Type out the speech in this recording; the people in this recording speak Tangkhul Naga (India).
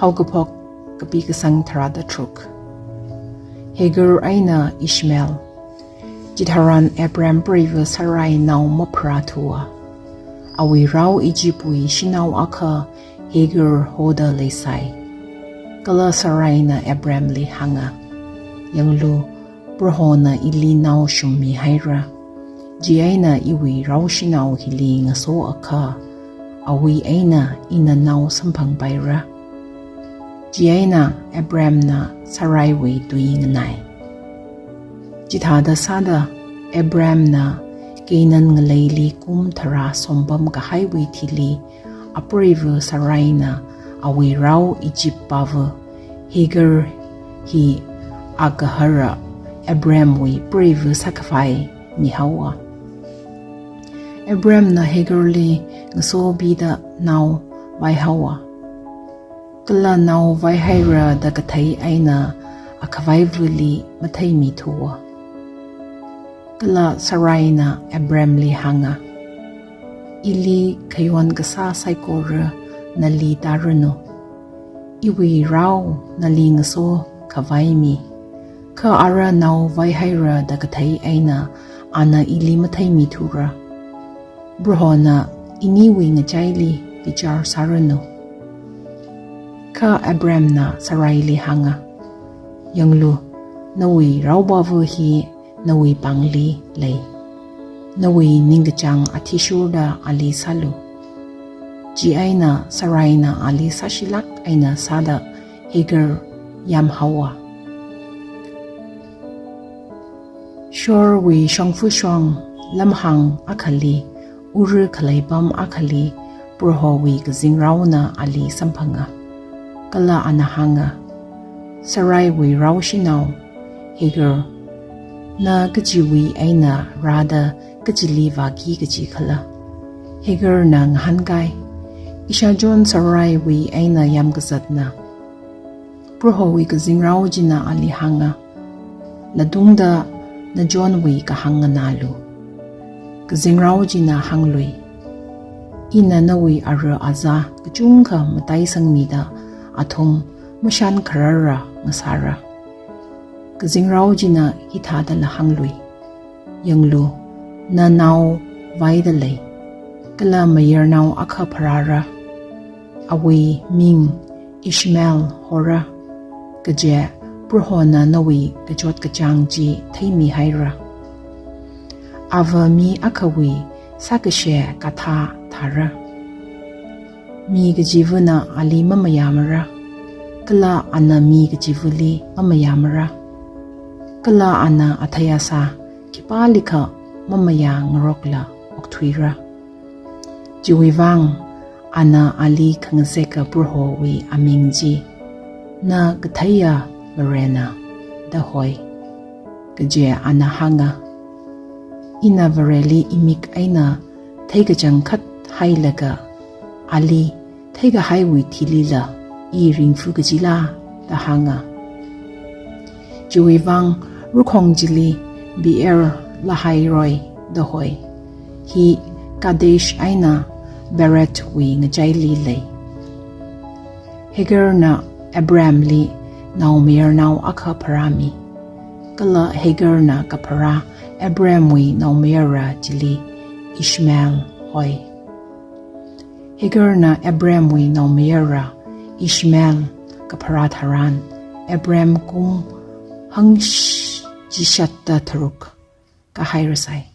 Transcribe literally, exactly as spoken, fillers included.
Haokaphok kapi kasang tharāda tharuk. Hagar eina Ishmael. Chitharan Abram preiva Sarai nao mapharāthua. Awui rao Egyptwui shanao akha Hagar hoda leisai. Kala Saraina Abramli hānga, "Yanglu, Prohona ili nao shummi haira. Chieina iwui rao shanao hili ngaso akha, awui eina ina nao samphang paira." Chieina Abramna Saraiwui tui nganai. Chithāda sāda Abramna Canaan ngaleili kum tharā sompam kahaiwui thili, apreiva Saraina awui rao Egypt pava Hagar hi agahara Abramwui preiva sākhavai mihaowa. Abramna Hagarli ngasobida nao vaihaowa. Kala nao vaihaira da kathei eina akhavaivali matheimithua. Kala Saraina Abramli hānga, "Ili khayon kasā saikora nali tāranu. Iwui rao nali ngaso khavai mi. Kha ara nao vaihaira da kathei eina ana ili matheimithura. Prohona iniwui ngachaili bichar sāranu." Kha Abramna Saraili hānga, "Yanglu, nawui raopava hi nawui pāngli lei. Nawui ningkachāng athishurda ali sālu." Chieina Saraina ali sāshilāk eina sāda Hagar yamhaowa. Shurwui shongfa shong lamhāng akhali, Ur khaleipam akhali, Prohowui kazingraona ali samphanga. Kala ana hānga, "Saraiwui rao shanao, Hagar, na kachiwui eina rāda kachili vāki kaji khala?" Hagarna ngahānkai, "Ishāchon Saraiwui eina yamkazatna." Prohowui kazingrao china ali hānga, "Natungda nachonwui kahāng nganālu." Kazingrao china hānglui, "Ina nawui ara aza kachungkha mataisangmida athum mashan kharara ngasāra." Kazingrao china hithādala hānglui, "Yanglu, na nao vaida lei, kala mayarnao akha pharāra. Awui ming Ishmael hora, kaje Prohona nawui kachot kachāng chi theimihaira. Ava mi akhawui sākashe kathā thāra. Mi kachivana ali mamayāmara, kala ana mi kachivali mamayāmara. Kala ana athei asā khipālikha mamayāngarokla okthuira. Chiwui vang ana ali khangazeka Prohowui aming chi, 'Na katheiya Varena,' da hoi. Kaje ana hānga, 'Ina Vareli imik eina theikachangkhat hailaga, ali theikahaiwui thilila I ringfa kajila?' da hānga. Chiwui vang rakhong chili Beer-lahai-roi da hoi. Hi Kadesh eina Bered-wui ngachaili lei. Hagarna Abramli naomayarnao akha pharāmi. Kala Hagarna kapharā Abramwui naomayara chili Ishmael hoi. Hagarna Abramwui naomayara Ishmael kapharā tharan, Abram kum hangchishatta tharuk kahairasai.